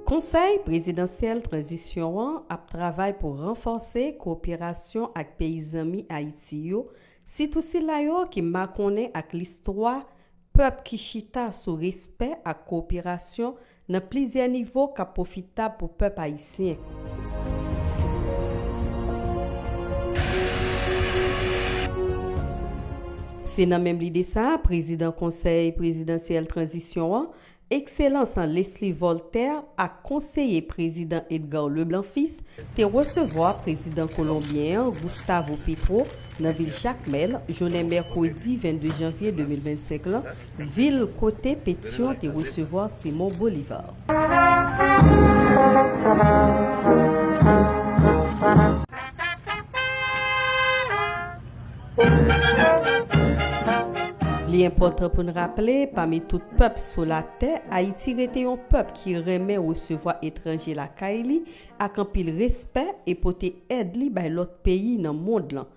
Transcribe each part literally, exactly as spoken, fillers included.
Konsèy prezidansyèl tranzisyon an ap travay pou ranfòse koperasyon ak peyi zanmi Ayiti yo, sitou sila yo ki makonnen ak listwa pèp ki chita sou respè ak koperasyon nan plizyè nivo k ap pwofitab pou pèp ayisyen. Se nan menm lide sa a, prezidan Konsèy prezidansyèl tranzisyon an, Ekselans Leslie Voltaire ak konseye prezidan Edgar Leblanc Fils te resevwa prezidan kolonbyen an, Gustavo Petro, nan vil Jakmèl, jounen mèkredi vennde janvye de mil vennsenk lan, vil kote Petyon te resevwa Simon Bolivar. Li enpòtan pou n raple, pami tout pèp sou latè, Ayiti rete yon pèp ki renmen resevwa etranje lakay li ak anpil respè e pote èd li bay lòt peyi nan mond lan.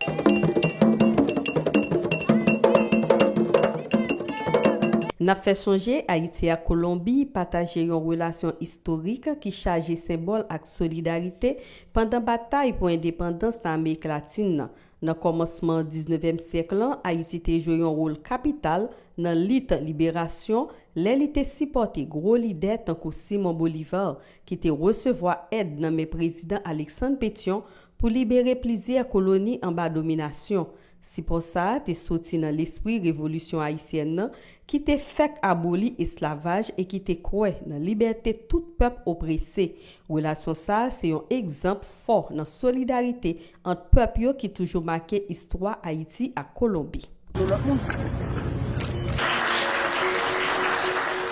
N ap fè sonje, Ayiti ak Kolonbi pataje yon relasyon istorik ki chaje senbòl ak solidarite pandan batay pou endepandans nan Amerik Latin nan. Nan kòmansman diznevyèm syèk lan, Ayiti te jwe yon wòl kapital nan lit liberasyon lè li te sipòte gwo lidè tankou Simon Bolivar, ki te resevwa èd nan men Prezidan Alexandre Pétion pou libere plizyè koloni anba dominasyon. Sipò sa a te soti nan lespri revolisyon ayisyèn nan, ki te fèk aboli esklavaj e ki te kwè nan libète tout pèp oprese. Relasyon sa a se yon egzanp fò nan solidarite ant pèp yo ki toujou make istwa Ayiti ak Kolonbi.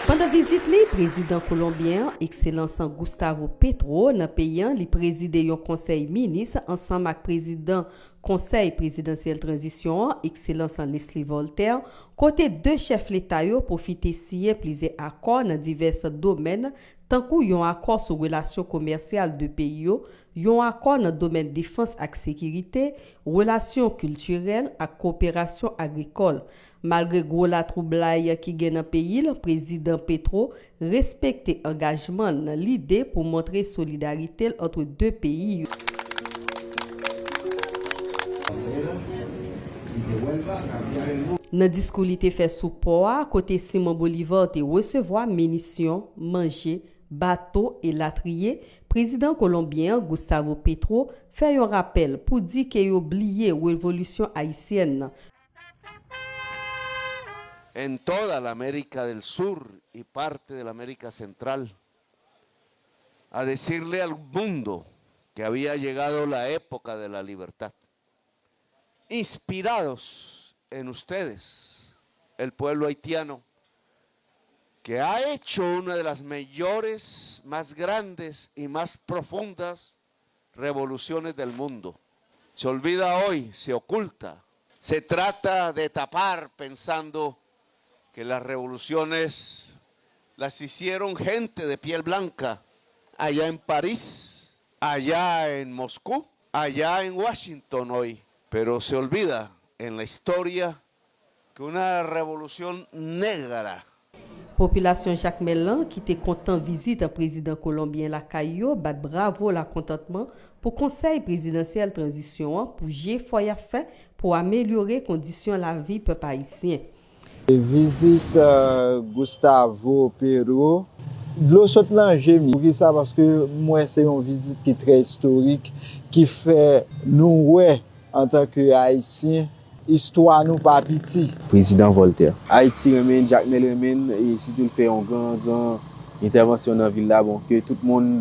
Pandan vizit li, prezidan kolonbyen an, Ekselans Gustavo Petro, nan peyi an, li prezide yon konsèy minis ansanm ak prezidan Konsèy prezidansyèl tranzisyon an, Ekselans Leslie Voltaire, kote de chèf leta yo pwofite siyen plizyè akò nan divès domèn, tankou yon akò sou relasyon komèsyal de peyi yo, yon akò nan domèn defans ak sekirite, relasyon kiltirèl ak koperasyon agrikòl. Malgre gwo latwoublay ki gen nan peyi l, Prezidan Petro respekte angajman l nan lide pou montre solidarite l ant de peyi yo. Nan diskou li te fè sou pò a, kote Simon Bolivar te resevwa minisyon, manje, bato, elatriye, prezidan kolonbyen an, Gustavo Petro, fè yon rapèl pou di ke yo bliye revolisyon ayisyèn nan. En toda la América del Sur y parte de la América Central, a decirle al mundo que había llegado la época de la libertad. Inspirados en ustedes, el pueblo haitiano, que ha hecho una de las mayores, más grandes y más profundas revoluciones del mundo. Se olvida hoy, se oculta. Se trata de tapar pensando que las revoluciones las hicieron gente de piel blanca allá en París, allá en Moscú, allá en Washington hoy, pero se olvida en la historia que una revolución negra. Popilasyon Jakmèl lan, ki te kontan vizit prezidan kolonbyen lakay yo, bat bravo lakontantman pou Konsèy prezidansyèl tranzisyon an pou jefò y ap fè pou amelyore kondisyon lavi pèp ayisyen. Vizit Gustavo Petro, dlo sot nan je m. Poukisa? Paske m wè se yon vizit ki trè istorik, ki fè nou wè antanke Ayisyen, istwa nou pa piti. Prezidan Voltaire. Ayiti renmen l, Jakmèl renmen l, e sitou l fè yon gran, gran entèvansyon nan vil la, bon, ke tout moun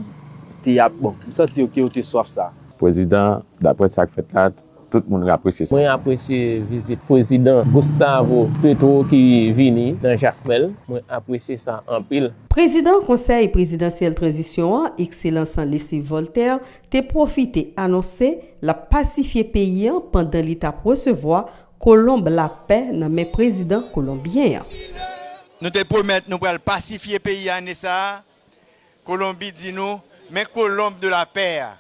te ap, bon, m santi yo ke yo te swaf sa. Prezidan, daprè sa k fèt la, tout moun apresye sa. Mwen apresye vizit Prezidan Gustavo Petro ki vini nan Jakmèl. Mwen apresye sa anpil. Prezidan Konsèy prezidansyèl tranzisyon an, Ekselans Leslie Voltaire, te pwofite anonse l ap pasifye peyi an pandan li t ap resevwa Kolonb Lapè nan men prezidan kolonbyen an. Nou te pwomèt nou pral pasifye peyi a ane sa a. Kolonbi di nou, men Colombe de la Paix a.